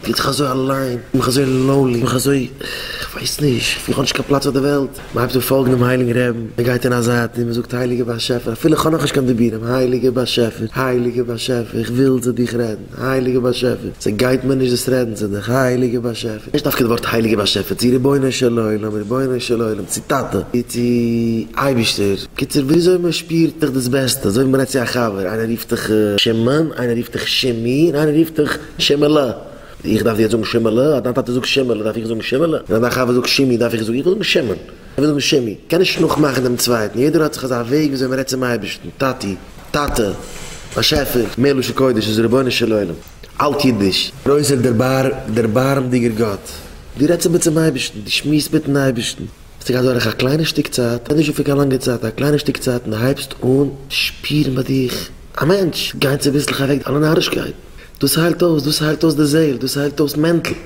פילט זיך אזוי אליין, מיך אזוי lonely, מיך אזוי, כ'ווייס נישט, איך האב נישט קיין פלאץ אויף די וועלט. מען הייבט אן פאלגן דעם הייליגן רעבן, מען גייט אין א זייט און מען זאגט הייליגער באשעפער, אפילו איך האב נאכנישט קיין דיבורים, הייליגער באשעפער, הייליגער באשעפער, איך וויל צו דיך רעדן, הייליגער באשעפער, ס'גייט מיר נישט דאס רעדן צו דיך, הייליגער באשעפער, נישט דווקא די ווארט הייליגער באשעפער, צו רבונו של עולם, רבונו של עולם, צו טאטע, צו אייבישטער, קיצור וויאזוי מען שפירט זיך דאס בעסטע, אזוי ווי מען רעדט צו א חבר, איינער רופט דיך שמעון, איינער רופט דיך שימי, און איינער רופט דיך שימעלע. איך דארף יעצט זאגן שימעלע? אז דיין טאטע זאגט שימעלע דארף איך זאגן שימעלע? און אז דיין חבר זאגט שימי דארף איך זאגן? איך וויל זאגן שמעון. איך וויל זאגן שימי. קען נישט נאכמאכן דעם צווייטן. יעדער האט זיך אזא וועג וויאזוי מען רעדט צום אייבערשטן. טאטי. טאטע. באשעפער. מער לשון קודש איז רבונו של עולם. אלט אידיש. גרויסער דערבארעמדיגער גאט. דו רעדסט אבער צום אייבערשטן. דו שמועסט מיטן אייבערשטן. ס'גייט דורך א קליינע שטיק צייט, נישט פון קיין לאנגע צייט, א קליינע שטיק צייט און דו הייבסט אן שפירן ביי דיך א מענטש, גייען צוביסלעך אוועק אלע נארישקייטן. דאס היילט אויס, דאס היילט אויס די זעהל, דאס היילט אויס mental.